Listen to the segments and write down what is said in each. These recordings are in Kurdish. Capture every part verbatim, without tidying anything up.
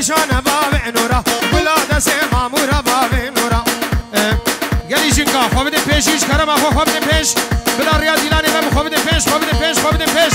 Şane bavê Nûra, gula destê Mamûra bavê Nûra. E, gelî jinka, xwe bidin pêş, ji kerema xwe, xwe bidin pêş. Bila riya dîlanê me bi xwe bidin pêş, xwe bidin pêş, xwe bidin pêş.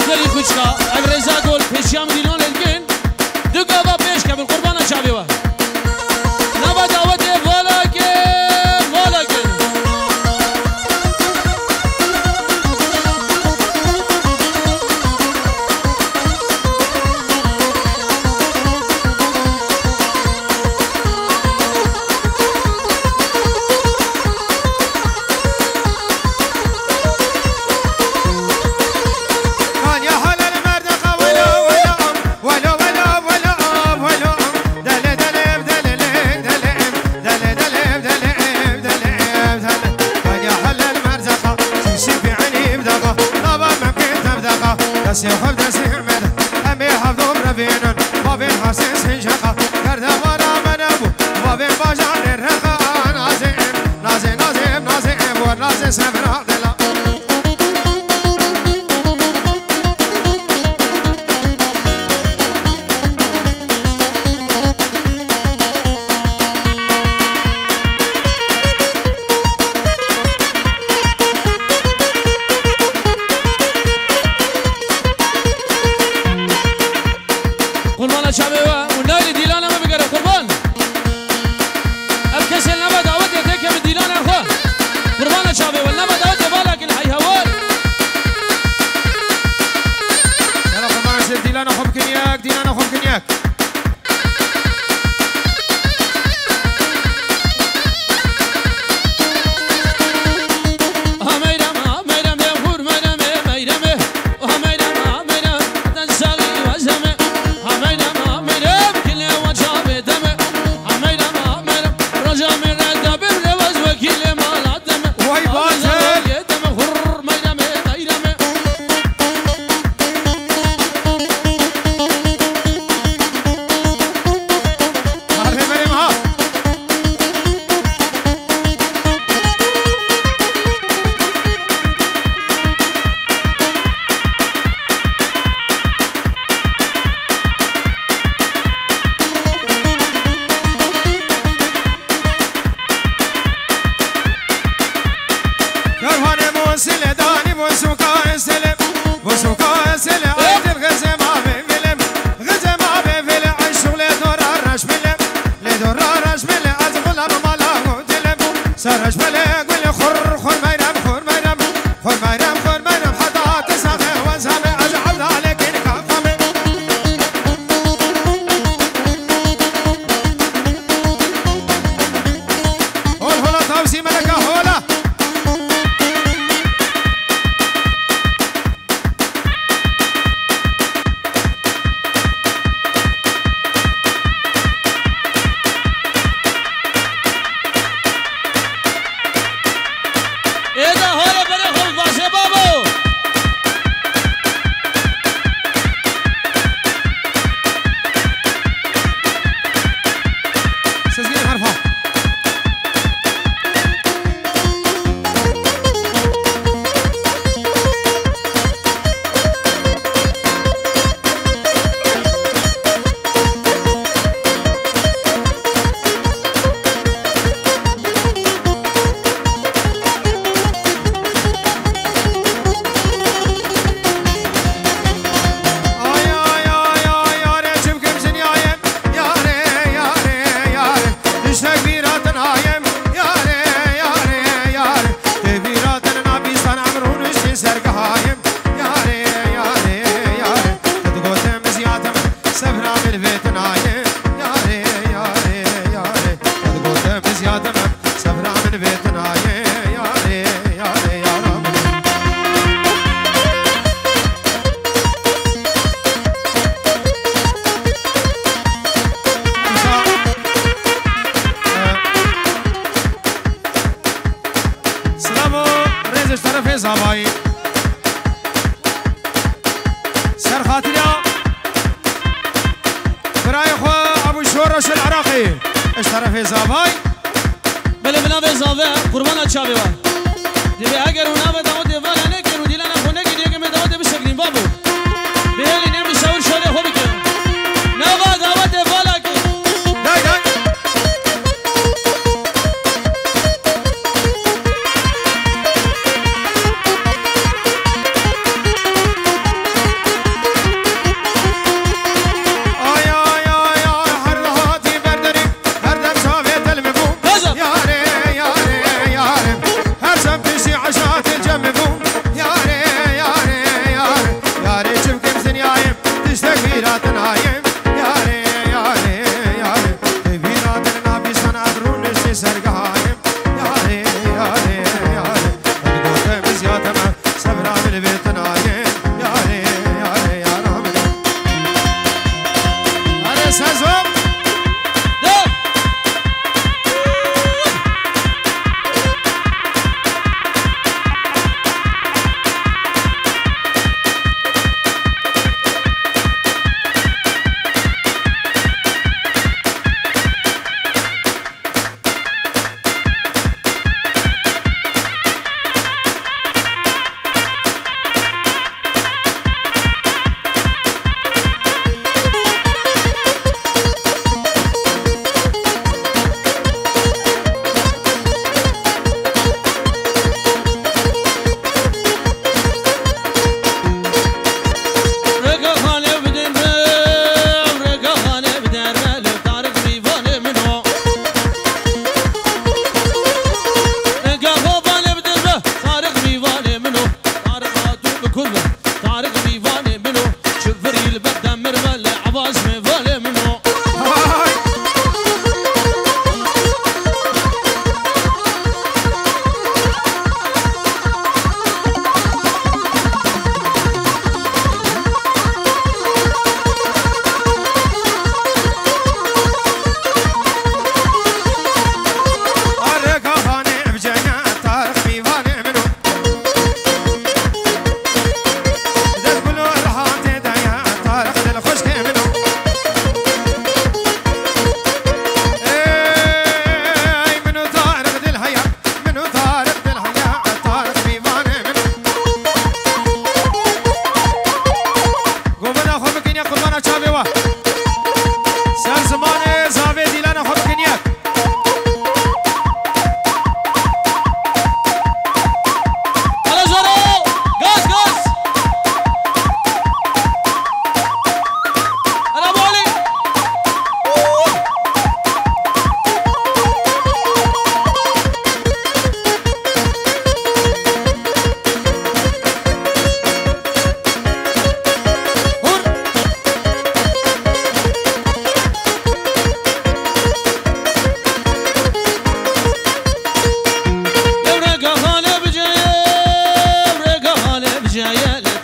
Gelî xwişka, ev rêza gol, pêşiya min dîlon lê dikin. Du gava pêş kevin, qurbana çavê we. Nava dawetê vala ke, vala ke. Destê xwe bi destê me de, em ê hevdû revînin. Bavên Hesên Sinceqa, kerde vana me nebû. Bavên bajarê Reqa, nazê em, nazê, nazê em, nazê em, we nazê severa dela. Qurbana çavê we û naylê dîlana me bigere qurban. Ev kesê nava dawetê têke bi dîlana xwe. Qurbana çavê we nava Ji terefê Zavayî. Ser xatira birayê xwe Ebû Şoreş el Iraqî. Ji terefê Zavayî. Belê, bi navê Zave, qurbana çavê we. Divê eger hûn navê dawetê vala nekin û dîlana xwe nekin, yekê me dawetê bişeklîn, babo. Bihêlin, em bi şawir şalê xwe bikin. Nava dawetê vala kin. Day, day. Ay, ay, ay, ay, her hatî berderî, her dem çavê tel min bû. Gaza. Yarê, yarê, yarê, her dem piştî eşatê cem min bû. Yarê, yarê, yarê, yarê, çi bikim dinyayê, tiştek bîra te nayê. Yarê, yarê, yarê, te bîra te nabî sana rûniştê sergahayê. Yarê, yarê, yarê, hadi gote biz ya temel. Sebra min vê tenayê, yarê, yarê, yara min. Erê Sezo! De! Rêka xanê bidin be, rêka xanê bidin be, li Tariq mîvanê min o. Rêka xo banê bidin be, Tariq mîvanê min o. Tariq hatû bi kul be, Tariq mîvanê min o. Çi virî li ber demir be, li evaz mêvanê min o. Min û Tariq dil heya, min û Tariq dil heya, Tariq mîvanê min. Govenda xwe bikin ya qurbana çavê we. Ser zimanê zavê dîlana xwe bikin ya. Hala zoro! Gaz, gaz! Hala boli!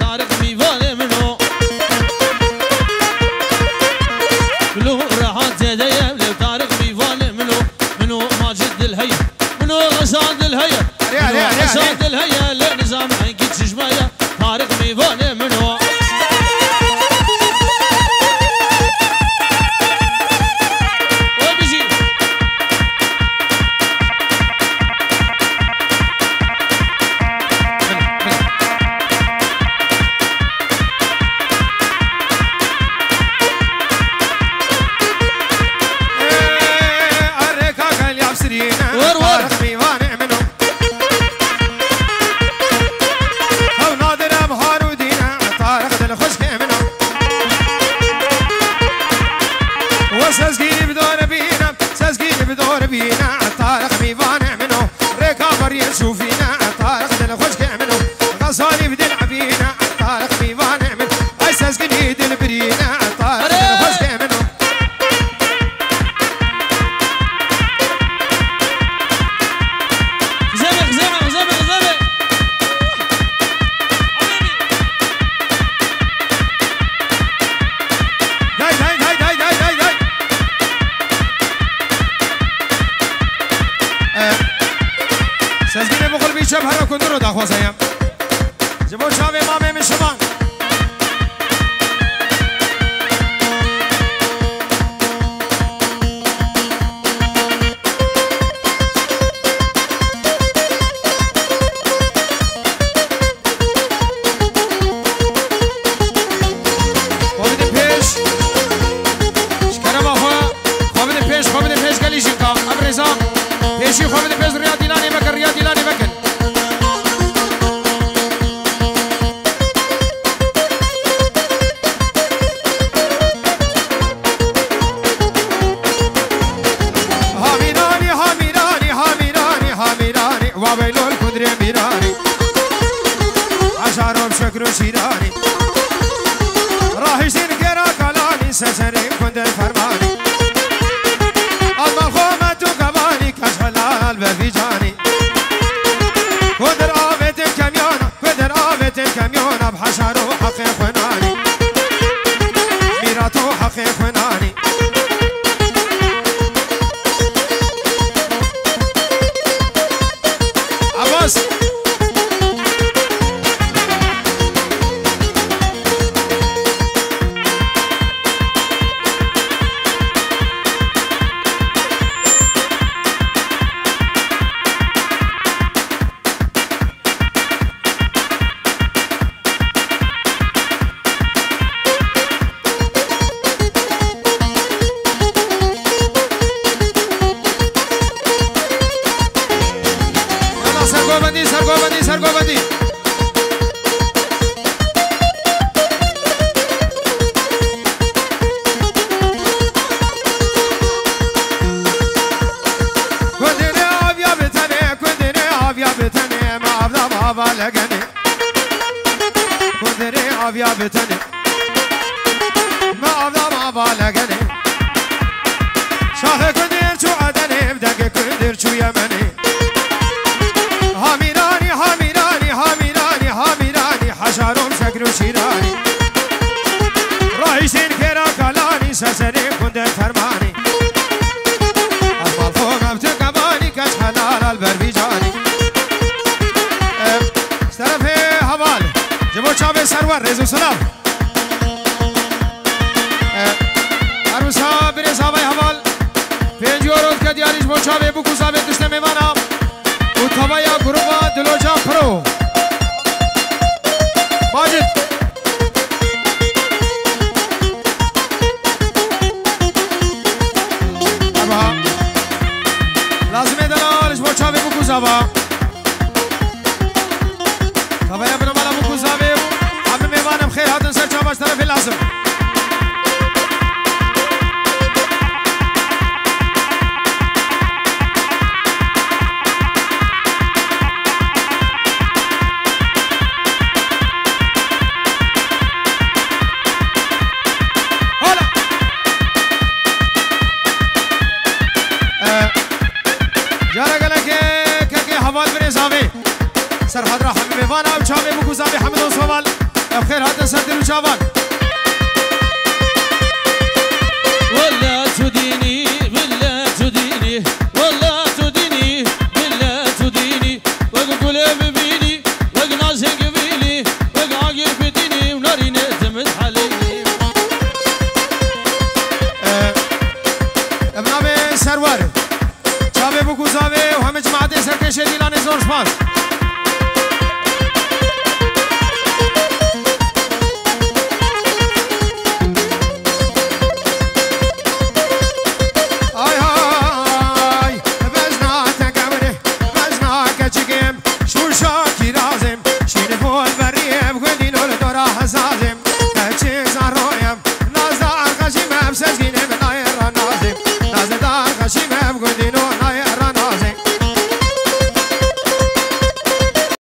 Tariq mîvanê min o. Bilo rehat zêde ye, lev Tariq mîvanê min o. Min o Macid dil heye, min o Hasan dil heye. Min o Hasan dil heye, lê nizam hengî çişme ye. Tariq mîvanê min o. O bijî. Wer, wer. Duro daxwaza ye. Ji bo çavê mamê min şivan. Xwe bidin pêş. Ji kerema xwe. Xwe bidin pêş, xwe bidin pêş gelî jinka. Ev rêza. Pêşî xwe bidin pêş, riya dîlanê vekin, riya dîlanê vekin. Hamîranî, hamîranî, hamîranî, hamîranî, wa weylol kundrê mîranî. Heşarom şekr û şîranî. Rahiştin gera kalanî, seserê kundir fermanî. Alma xo me tu kevanî, keş helal al bervîcanî. Kundir avêtin kemyana, Ku der avêtin kemyona bi heşar û heqê xwe nanî. Mîrat û heqê xwe nanî. Abbas. Yalla sergovendî, sergovendî, sergovendî. Kundinê aviya bi tenê, kundinê aviya bi tenê, me avda me ava legenê. Kundinê aviya bi tenê, me avda me ava legenê. Şaxê kundir çû Edenê, bi dengê kundir çû Yemenê. Hamîranî, hamîranî, hamîranî, hamîranî, heşarom şekr û şîranî. Rahiştin kêra kalanî, seserê kundir fermanî. Ez mal xwe mevtu kebanî, keç helal al bervîcanî. Em, ji terefê heval, ji bo çavê Serwer, rêz û silav. Em, her wisa birêz avay heval, pêncî euro dike diyarî ji bo çavê bûk û zavê dişte mêvana û tavaya gruba Diloca Pro. Macit. Merhaba. Lazimê delal ji bo çavê bûk û zava. Tavaya binamala bûk û zavê û hemî mêvan em xêr hatin ser çava ji terefê Lazim. Hala. E, cara gelekê kekê heval birêz avê. Ser xatira hemî mêvana ew çavê bûk û zavê hemî dost heval. Ev xêr hatin ser dil û çavan. Wella tu dînî, wella tu dînî, wella tu dînî, wella tu dînî. Wek gulê bibînî, wek nazê givîlî, wek agir bitînî û narînê dimit helînî. Ev navê Serwer. Çavê bûk û zavê û hemî cemaetê serkêşê Dîlanê zor spas. Ay hay, bezna te gewre, bezna keçikê, şûşa kîrazê, şîn bol beriyê, gundî lol dora hezar.